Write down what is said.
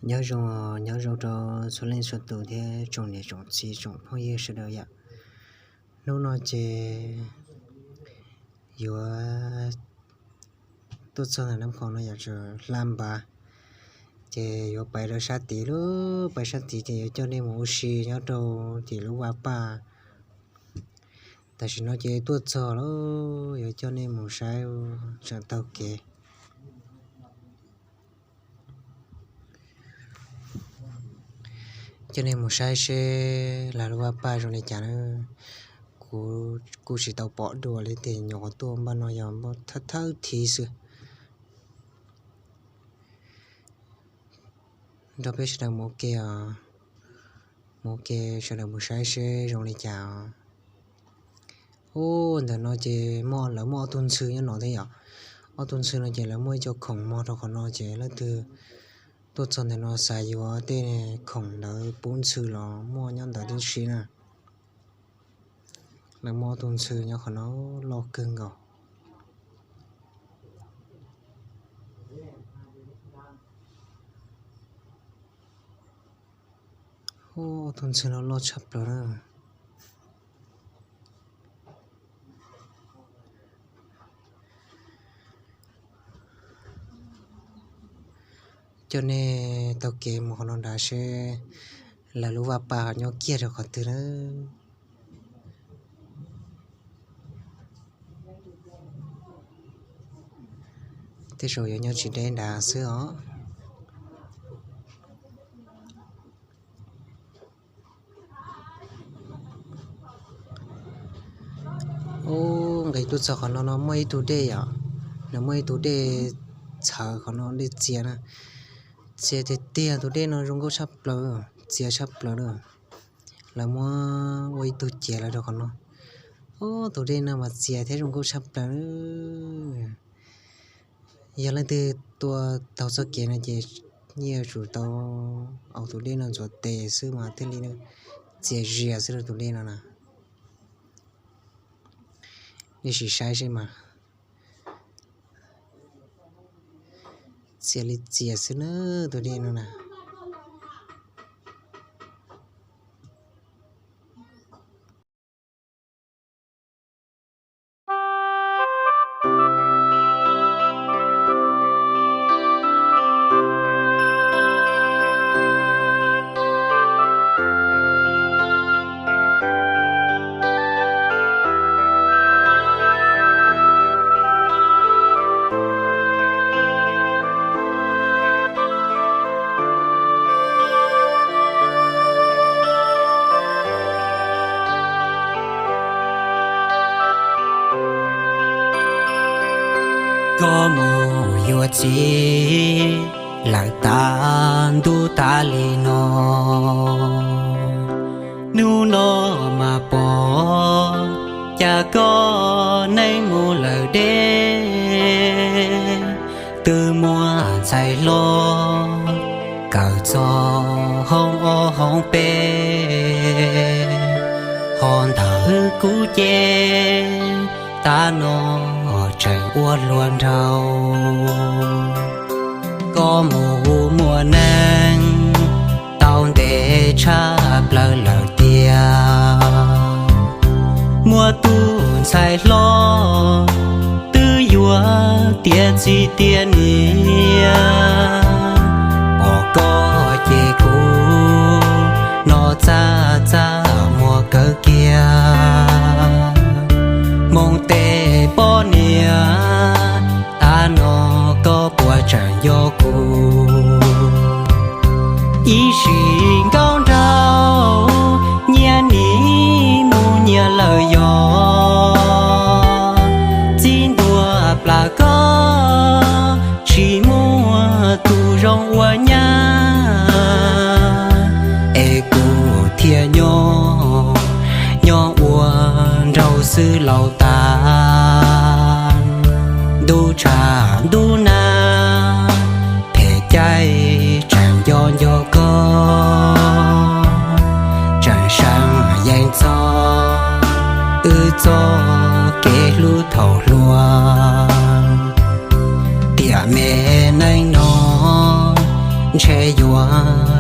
Nyob zoo, nyob zoo rau txhua leej txhua tus thiab tsoom niam tsoom txiv tsoom phooj ywg sawv daws yom. Hnub no ces yuav tuaj txog ntawm Nab Khoom no yom, tseem hla npav, ces yuav pais rau sab tid lauj. Pais sab tid ces yuav coj nej mus ua si nyob rau tim lub vaj paj. Tam sim no ces tuaj txog lauj, yuav coj nej mus saib tseem taug kev. Coj nej mus saib seb lawv lub vaj paj zoo li cas na. Kuv kuj tsis tau pom dua li, tej nyuam qhuav tuaj npaj no yog npaj thawj thawj thiv xwb. Nrog peb sawv daws mus ua ke os, mus ua ke sawv daws mus saib seb zoo li cas os. Ub, ntawm no ces muaj, lawv muaj ob tug ntxhw nyob no thiab yom. Ob tug ntxhw no ces lawv muaj ib co khoom mog rau qhov no ces leej twg tuaj txog ntawm no xav yuav tej khoom ntawd pub ntxhw los muaj nyob ntawd tib si na. Lawv muaj ob tug ntxhw nyob qhov no loj kawg nkaus. Ub, ob tug ntxhw no loj tshaj plaws na. Coj nej taug kev mus qhov no nrad seb lawv lub vaj paj nyob kiag rau qhov twg na. Tej zaum yuav nyob tsis deb nrad xwb os. Ub, nqis tuaj txog qhov no no muaj ib tug dej yom. Nws muaj ib tug dej txhawv qhov no, dej txias na. Txias tiag tiag, tus dej no zoo nkauj tshaj plaws, txias tshaj plaws na. Lawv muab ua ib tug ciav los rau qhov no. Ub, tus dej no mas txias thiab zoo nkauj tshaj plaws. Yog leej twg tuaj taug txoj kev no ces yeej yuav tsum tau ua tus dej no ntxuav tes xwb mas thiaj li txias zias xwb rau tus dej no na. Nej sim saib seb mas, txias li txias xwb na, tus dej no na. Koj mus yuav txiv lawm tag ntuj tas li no, hnub no mas pom cas koj neej mus lawm deb. Twb muaj ntxhais hlob kawm txog hoob ob hoob peb, ho ntawm kuv ces tav no tseem ua hluas nraug. Koj mus muaj neej tau ntev tshaj plaws lawm tiag, muaj tus ntxhais hlob twb yuav tiav txiv tiav niam. Pom koj ces kuv no txaj txaj muag kawg kiag. Hmoov tej poj niam, tav no koj puas tseem nco kuv? Ib sim nkauj nraug nyias nim mus nyias lawm yog, txiv ntuag plam koj tsis muaj tus zoo ua nyab, es kuv thiaj nyob nyob ua nraug xwb laus tas. Ntuj tshav ntuj nag phem caij tseem nco nco koj, tseem seev yees txog wb txoj kev hlub thaum hluas. Tiam me neej no ntshe yuav